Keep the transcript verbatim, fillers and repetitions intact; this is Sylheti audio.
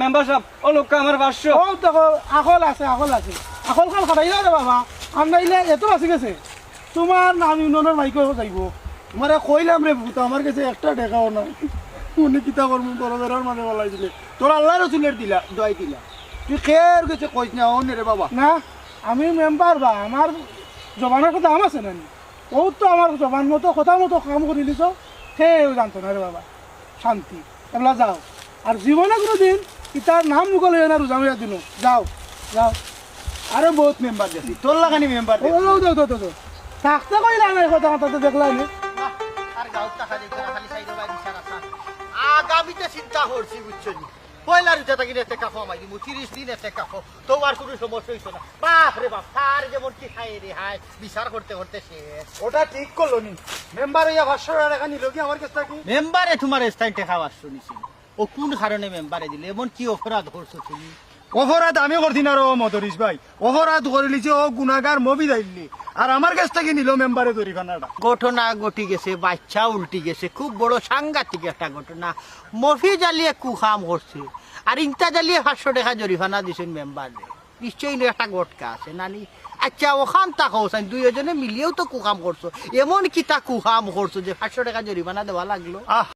Member sub, ও লোকটা আমার পাঁচশো। ও দেখো, আকল আছে, আকল আছে। আকল খান খাটাই যাও রে বাবা, আর নাইলে এত বাঁচি গেছে। তোমার নাম ইউনিয়নর মাইকো যাইবো। তোমারে কইলাম রে পুত, আমার গেছে একটা টেকাও নাই। উনি কিতা করমু, বড় বেড়ার মাঝে ফালাই দিলে। তোর আল্লাহ রসুলের দিলা, দোয়াই দিলা। তুই খের গেছে কইস না, অনে রে বাবা। না, আমি মেম্বার বা, আমার জবানর কথা দাম আছে না নি? ও তো আমার জবান মতো, কথা মতো কাম করি লিছো, কেউ জানতো না রে বাবা। শান্তি। এবলা যাও। আর জীবনে কোনোদিন ইতার নাম মুখো লইও না রোজা মাইয়া দিনো। যাও, যাও। আরো বহুত মেম্বার দেখছি, তোর লাখানি মেম্বার ও, দেখছি। ও, যাও, যাও, যাও, যাও। থাকতে কইলা না, এই কথা মাথাতে দেখলাই না। বাহ, আর গাঁও টাকা দিতে না, খালি সাইডে বাইরে সারা সার। আগামীতে চিন্তা করছি, বুঝছো নি? পয়লা রোজা থাকি এতেকাফ আমাই দিমু, তিরিশ দিন এতেকাফ। তো আর কোনো সমস্যা হইতো না। বাপ রে বাপ, তার যেমন কি খায় রে হায়, বিচার করতে করতে শেষ। ওটা ঠিক করলো নি। মেম্বার হইয়া পাঁচশো টাকা নিল কি আমার কাছ থাকি? মেম্বারে তোমার স্থায়ী টেকা পাঁচশো নিছে। ও কোন কারণে মেম্বারে দিলে? এমন কি অপরাধ করছো তুমি? অপরাধ আমি করছি না রে ও মদরিস ভাই। অপরাধ করিলিছে ও গুনাগার মফিজ আইল্লি। আর আমার কাছ থাকি নিল মেম্বারে জরিফানাটা। ঘটনা ঘটি গেছে, বাচ্চা উল্টি গেছে, খুব বড় সাংঘাতিক একটা ঘটনা। মফিজ আলিয়ে কুকাম করছে, আর ইমতাজ আলিয়ে পাঁচশো টেকা জরিফানা দিছইন মেম্বারে। নিশ্চয়ই ইনো একটা ঘটকা আছে, নানি? আচ্ছা, অখান থাকো, দুইওজনে মিলিয়াউ তো কুকাম করছো। এমন কিতা কুকাম করছো যে পাঁচশো টেকা জরিফানা দেওয়া লাগলো? আহ,